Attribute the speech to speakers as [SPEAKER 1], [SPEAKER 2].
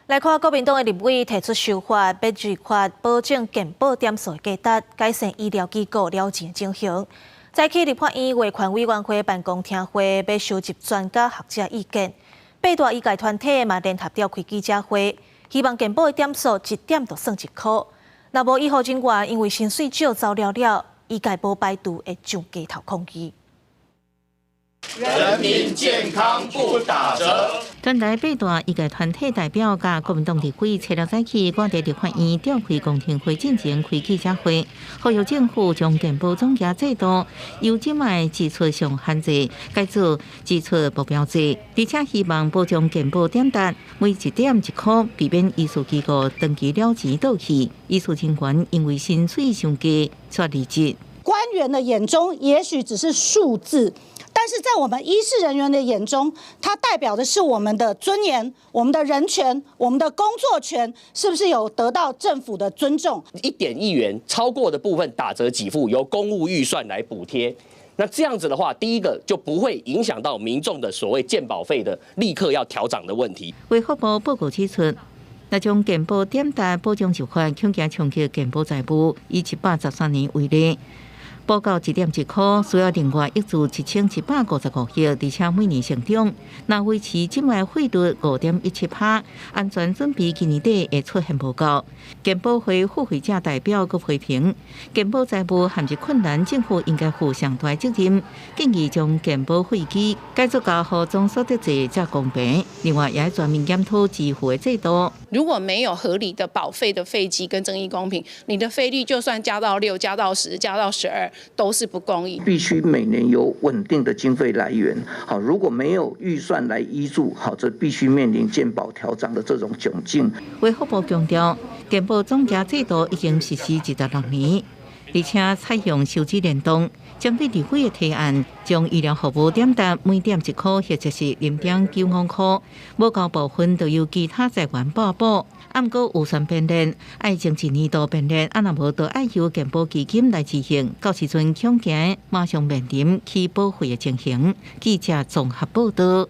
[SPEAKER 1] 來看國民黨的立委提出修法，欲立法保證健保點數的價值，改善醫療機構了錢情形。早起立法院衛權委員會辦公聽會，欲收集專家學者意見。八大醫界團體嘛聯合召開記者會，希望健保的點數一點就算一箍。若無醫護人員因為薪水少走了了，醫界無排除會上街頭抗議。
[SPEAKER 2] 人民健康不打折。
[SPEAKER 3] 全台八大醫界團體代表佮國民黨立委，初六早起，趕佇立法院召開公聽會進前開記者會，呼籲政府將健保總額制度由這擺支出上限制改做支出目標制，而且希望保障健保點值每一點一箍，避免醫師機構長期了錢倒去，醫師人員因為薪水傷低煞離職。
[SPEAKER 4] 官員的眼中，也許只是數字。但是在我們醫事人員的眼中，它代表的是我們的尊嚴、我們的人權、我們的工作權，是不是有得到政府的尊重？
[SPEAKER 5] 1點1元超過的部分打折給付，由公務預算來補貼。那這樣子的話，第一個就不會影響到民眾的所謂健保費的立刻要調漲的問題。
[SPEAKER 3] 衛福部報告指出，若將健保點值保障入法，恐驚衝擊健保財務。以113年為例，報到一點一箍，需要另外挹注1755億，而且每年成長。若維持這擺費率5.17%，安全準備今年底會出現無夠。健保會副會長代表閣批評，健保財務陷入困難，政府應該負上大責任，建議將健保費基改做交予總所得稅才公平。另外，也全面檢討支付的制度。
[SPEAKER 6] 如果沒有合理的保費的費基跟爭議公平，你的費率就算加到6、加到10、加到12，都是不公義。
[SPEAKER 7] 必須每年有穩定的經費來源。好，如果沒有預算來挹注，好，這必須面臨健保調漲的這種窘境。
[SPEAKER 3] 衛福部強調，健保總額制度已經實施26年，而且採用收支聯動。針對立委的提案，將醫療服務點值每點一箍或者是0.95箍，無夠部分就由其他財源撥補。毋過預算編列，愛前一年度編列，啊若無就愛由健保基金來執行。到時陣恐驚馬上面臨起保費的情形。記者綜合報道。